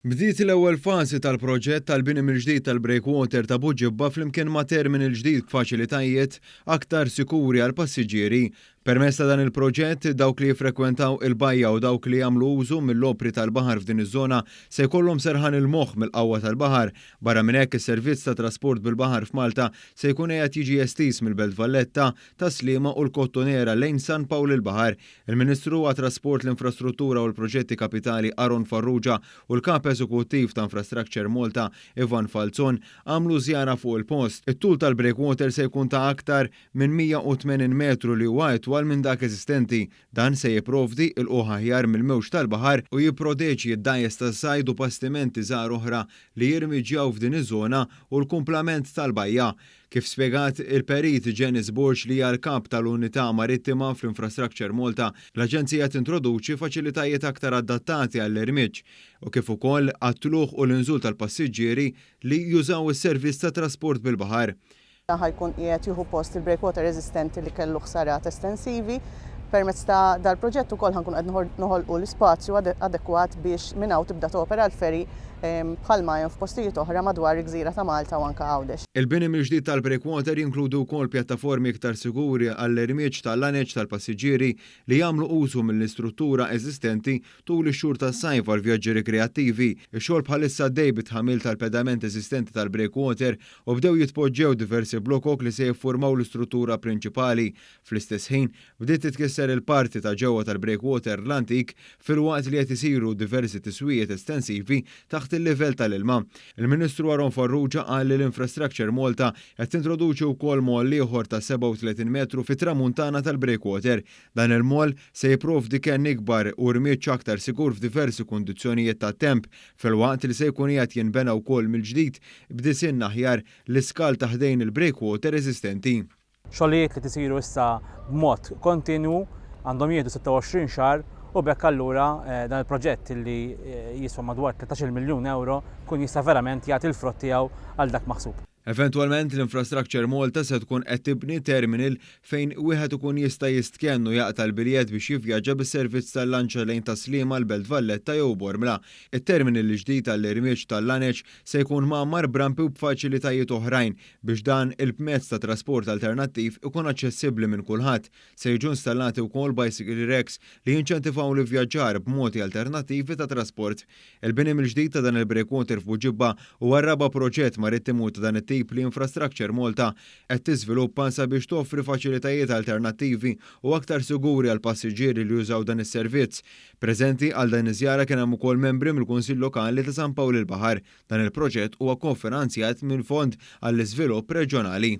Bdiet l-ewwel fażi tal-proġett tal-bini mill-ġdid tal-breakwater ta' Buġibba flimkien ma' terminal ġdid b'faċilitajiet aktar sikuri għall-passiġġieri. Permezz ta' dan il-proġett, dawk li jiffrekwentaw il-bajja u dawk li jagħmlu użu mill-opri tal-baħar f'din iż-żona se jkollhom serħan il-moħħ mill-qawwa tal-baħar. Barra minn hekk, is-servizz ta' trasport bil-baħar f'Malta se jkun qiegħed jiġi estiż mill-Belt Valletta, Tas-Sliema u l-Kottonera lejn San Pawl il-Baħar. Il-Ministru għat-Trasport, l-Infrastruttura u l-Proġetti Kapitali Aaron Farrugia u l-Kap Eżekuttiv ta' Infrastructure Malta Ivan Falzon għamlu żjara fuq il-post. It-tul tal-breakwater se jkun ta' aktar minn 180 metru li huwa itwal minn dak eżistenti. Dan se jipprovdi ilqugħ aħjar mill-mewġ tal-baħar u jipproteġi d-dgħajjes tas-sajd u bastimenti żgħar oħra li jirmiġġjaw f'din iż-żona u l-kumplament tal-bajja. Kif spjegat il-Perit Janice Borg li hija l-Kap tal-Unità Marittima fl-Infrastructure Malta, l-aġenzija tintroduċi faċilitajiet aktar adattati għall-irmiġġ u kif ukoll għat-tlugħ u l-inżul tal-passiġġieri li jużaw is-servizz ta' trasport bil-baħar. Ħa jkun qiegħed jieħu post il-breakwater eżistenti li kellu ħsarat estensivi. Permezz ta' dal-proġett ukoll ħa nkunu qed noħolqu l-ispazju adekwat biex minn hawn tibda topera l-ferry bħalma hemm f'postijiet oħra madwar il-gżira ta' Malta u anke Għawdex. Il-bini mill-ġdid tal-breakwater jinkludi wkoll pjattaformi iktar siguri għall-irmiġġ tal-laneċ tal-passiġġieri li jagħmlu użu mill-istruttura eżistenti tul ix-xhur tas-sajf għal vjaġġi rikreattivi. Ix-xogħol bħalissa għaddej bit-tħammil tal-pedament eżistenti tal-breakwater u bdew jitpoġġew diversi blokok li se jiffurmaw l-istruttura prinċipali. Fl-istess ħin, Bdiet titkisser il-parti ta' ġewwa tal-breakwater l-antik filwaqt li qed isiru diversi tiswijiet estensivi taħt il-livell tal-ilma. Il-Ministru Aaron Farrugia qal li l-Infrastructure Malta qed tintroduċi wkoll moll ieħor ta' 37 metru fit-tramuntana tal-breakwater. Dan il-moll se jipprovdi kenn ikbar u rmiġġ aktar sigur f'diversi kundizzjonijiet tat-temp filwaqt li se jkun qiegħed jinbena wkoll mill-ġdid b'disinn aħjar l-iskal ta' ħdejn il-breakwater eżistenti. Xogħlijiet li tisiru issa b'mod kontinwu għandhom jieħdu 26 xahar u b'hekk allura dan il-proġett li jiswa madwar 13-il miljun ewro jkun jista' verament jagħti l-frott tiegħu għal dak maħsub. Eventwalment l-Infrastructure Malta se tkun qed tibni terminal fejn wieħed ikun jista' jistkenn u jaqta' l-biljett biex jivvjaġġa bis-servizz tal-lanċa lejn Tas-Sliema, l-Belt Valletta jew Bormla. It-terminal il-ġdid għall-irmiġġ tal-laneċ se jkun mgħammar b'rampi u b'faċilitajiet oħrajn Biex dan il-mezz ta' trasport alternattiv ikun aċċessibbli minn kulħadd, se jiġu installati wkoll bicycle racks li jinċentivaw l-ivvjaġġar b'modi alternattivi ta' trasport. Il-bini mill-ġdid ta' dan il-breakwater f'Buġibba huwa r-raba' proġett marittimu ta' dan it-tip li Infrastructure Malta qed tiżviluppa sabiex toffri faċilitajiet alternattivi u aktar siguri għall-passiġġieri li jużaw dan is-servizz. Preżenti għal din iż-żjara kien hemm ukoll membri mill-Kunsill Lokali ta' San Pawl il-Baħar. Dan il-proġett huwa kofinanzjat mill-Fond għall-Iżvilupp Reġjonali.